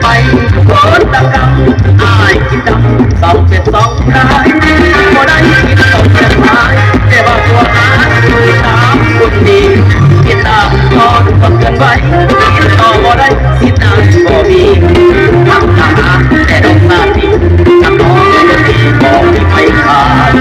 ໄປໂຄດຕະກຳ ອ້າຍກິນດຳ ສອງເຈັດສອງ ໄດ້ ບໍ່ໄດ້ກິນຕ້ອງແບບຫາຍ ແຕ່ວ່າຕົວອາຍຕິດຕາມຄົນດີ ຕິດຕາມຍ້ອນຄວາມເຄື່ອນໄຫວ ຕິດຕໍ່ບໍ່ໄດ້ ສິດອ້າຍບໍ່ມີ ທຳທະຫານແຕ່ດອກສາດນີ້ ຈະຕ້ອງບໍ່ມີໃຜຂາຍ.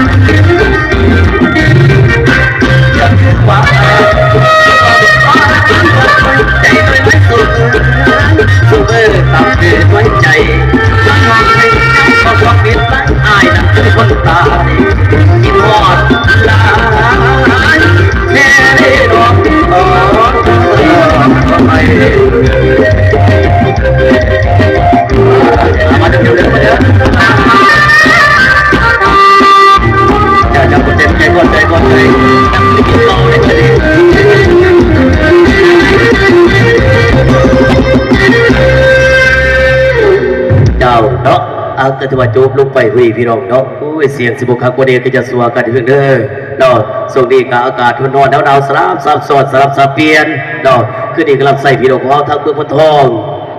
ເຈົ້າເນາະ ເອົາ ກໍຖືວ່າຈົບລົງໄປເວີຍພີ່ນ້ອງເນາະ. ໂອ້ຍ ສຽງຊິບໍ່ຄັກບໍ່ແນ່ກໍຢ່າຊົ່ວກັນເດີເນາະ. ຊ່ວງນີ້ກໍອາກາດຮ້ອນໆ ໜາວໆ ສະຫຼັບສັບຊ້ອນ ສະຫຼັບສັບປ່ຽນເນາະ. ຄືນີ້ກໍຮັບໃຊ້ພີ່ນ້ອງຂອງເຮົາທາງເມືອງໂພນທອງ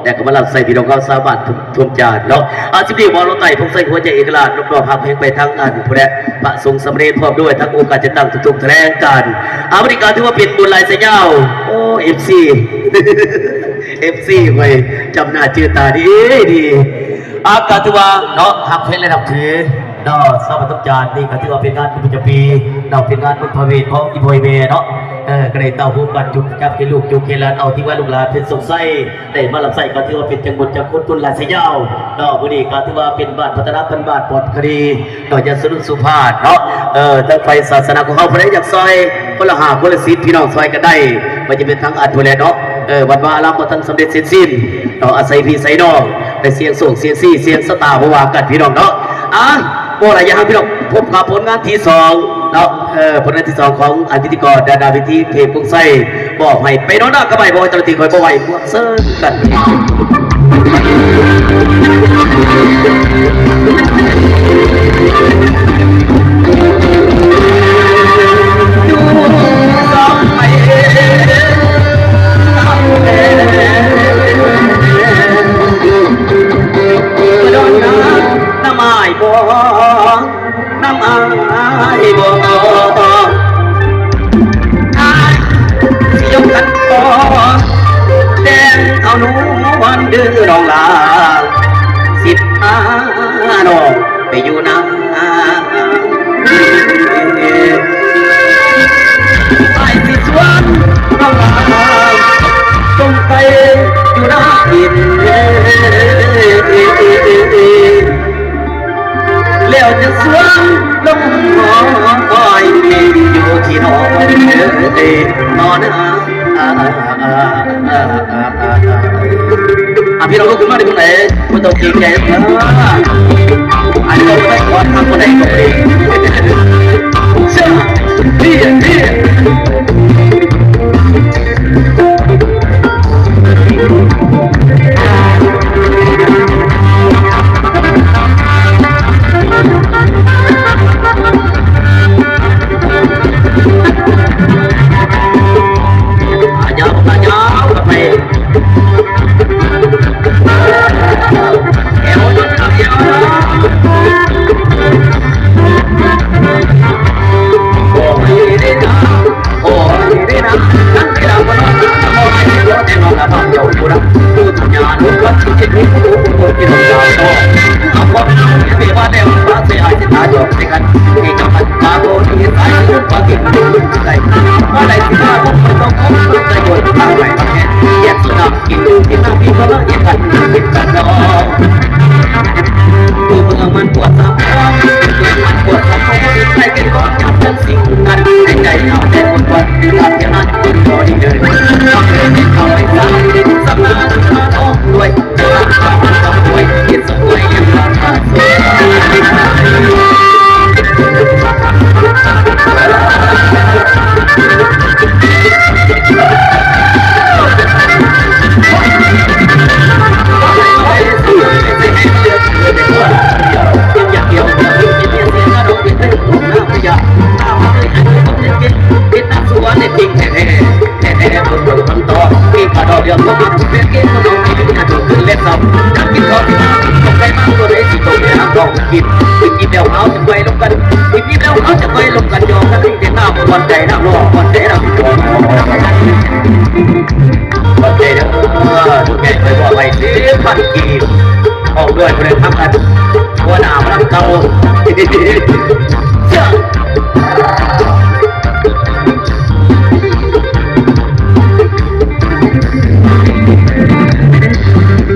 ແລະກໍມາຮັບໃຊ້ພີ່ນ້ອງເຮົາຊາວບ້ານທຸກທົ່ວຈາດເນາະ. ອາ ສິບນີ້ ບ່າວລາວໃຕ້ ພົງໄຊ ຫົວໃຈເອກະລາດ ນອບນ້ອມຮັກແພງໄປທາງອັນຜູ້ແລະ ພະສົງສາມະເນນ ພ້ອມດ້ວຍທັງອົງການຈັດຕັ້ງທຸກໆຂະແໜງການ. ອາ ມື້ນີ້ກໍຖືວ່າເປັນບຸນຫຼາຍສາຍຍາວ ໂອ້ ເອັຟຊີ ເອັຟຊີ ຂ້ອຍຈຳໜ້າຈື່ຕາດີ ອາ ກໍຖືວ່າເນາະ ຮັກແພງ ແລະ ນັບຖືເນາະ. ສຳລັບທຸກທ່ານ ນີ້ກໍຖືວ່າເປັນງານບຸນປະຈຳປີເນາະ ເປັນງານບຸນພະເວດຂອງອີ່ພໍ່ອີ່ແມ່ເນາະ. ເອີ ກໍໄດ້ເຕົ້າໂຮມກັນ ຈຸກຈັກເຮັດລູກຈຸກເຮັດຫຼານ ເອົາທີ່ວ່າລູກຫຼານເປັນສົງໄຊ ໄດ້ມາຮັບໃຊ້ ກໍຖືວ່າເປັນຈັງບຸນຈັງຄຸນບຸນຫຼາຍສາຍຍາວເນາະ. ມື້ນີ້ກໍຖືວ່າເປັນບ້ານພັດທະນາພັນບ້ານປອດຄະດີເນາະ ຍາສະຫຼຸນສຸພານເນາະ. ເອີ ທາງຝ່າຍສາສະໜາຂອງເຮົາ ຜູ້ໃດຢາກຊ່ອຍ ຄົນລະຫ້າ ຄົນລະສິບ ພີ່ນ້ອງຊ່ອຍກັນໄດ້ ບໍ່ວ່າຈະເປັນທາງອັນຜູ້ແລເນາະ ເອີ ວັດວາອາຣາມບໍ່ທັນສຳເລັດເສັດສິ້ນເນາະ ອາໄສພີ່ໄສນ້ອງໄປສ່ຽງໂຊກສ່ຽງຊີສ່ຽງຊະຕາ ບໍ່ວ່າກັນພີ່ນ້ອງເນາະ. ອາ ບໍ່ຫຼາຍຢ່າງພີ່ນ້ອງ ພົບກັບຜົນງານທີສອງເນາະ ເອີ ຜົນງານທີສອງຂອງອັນພິທີກອນ ດາດາເວທີເພງພົງໄຊ ມອບໃຫ້ໄປນອນນາກັບໄປ ບໍ່ວ່າເຈົ້າໜ້າທີ່ຂ້ອຍບໍ່ໄຫວ ເຊີນກັນ. ນຳອ້າຍບໍ່ ນຳອ້າຍບໍ່ ອ້າຍຊິຍົກຂັນໝາກແຕ່ງເອົານວນເດີນ້ອງຫຼ້າ ສິພານ້ອງໄປຢູ່ນາ ອ້າຍຊິຊວນນ້ອງຫຼ້າ ສົ່ງໄປຢູ່ນາກິນ ແລ້ວຈະຊວນລົງຄອຍ ຢູ່ທີ່ນອນເດີນອນນາ. ອາ ພີ່ນ້ອງລຸກຂຶ້ນມາໄດ້ຜູ້ໃດ ບໍ່ຕ້ອງເກງໃຈເດີ ອັນນີ້ບໍ່ໄດ້ຂອທຳຜູ້ໃດກໍໄດ້ ເຊື່ອ ເດີ ເດີ. ຂາຍາວ ຂາຍາວກັນໄປ ແຖວລົດຂາຍາວ. ເ ດຽວພວກເຮົາຊິໄປກິນຂະໜົມກິນຂະໜົມຂຶ້ນແລະເຊົາ ນັ່ງກິນເຂົ້າທີ່ຮ້ານ ຕົກໄດ້ມາຕົວໃດຊິຕົກໄດ້ຮັບຂອງກິນ ກິນອີ່ມແລ້ວເຮົາຈະໄປລົມກັນ ກິນອີ່ມແລ້ວເຮົາຈະໄປລົມກັນ ຢອກກັນ ເປັນນ້ຳມ່ວນໃຈ ນ້ຳຫຼໍ່ມ່ວນໃຈ ນ້ຳຫຼໍ່ ມ່ວນໃຈເດີ ທຸກແກ່ໄປບໍ່ໄປສິບພັນກີບ ອອກດ້ວຍຜູ້ໃດທຳກັນ ຫົວໜ້າພະລັງເກົ່າ ເຊື່ອ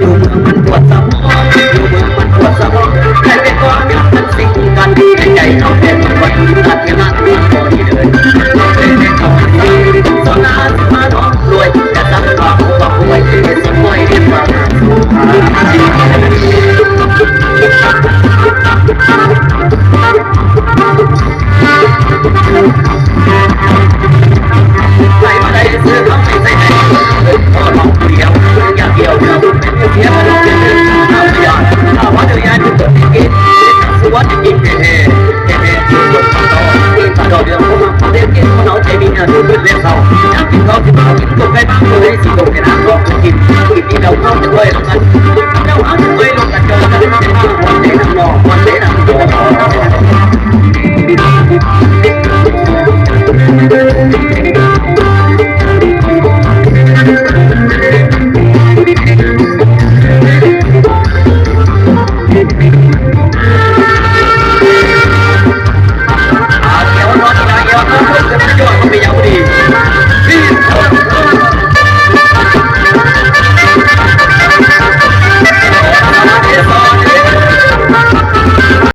ຢູ່ເມືອງມັນປວດສະໝອງ ຢູ່ເມືອງມັນປວດສະໝອງ ໃຜເປັນຄວາມຮັກມັນຊິງກັນ ໃນໃຈເຮົາເປັນຄົນກັນ ທີ່ຮັກກັນບໍ່ດີເດີ ເປັນແມ່ເຂົາຮັກສາ ສອນໜ້າຊິມານອນລວຍ ກະສັກວ່າຜູ້ວ່າປ່ວຍ ຊິປ່ອຍເຮັດວ່າ ເຮົາຈະໄປລົມກັນ ເຮົາຈະໄປລົມກັນ ເຈົ້າຈະໄດ້ເປັນມາ ວັນໃດນຳນອກ ວັນໃດ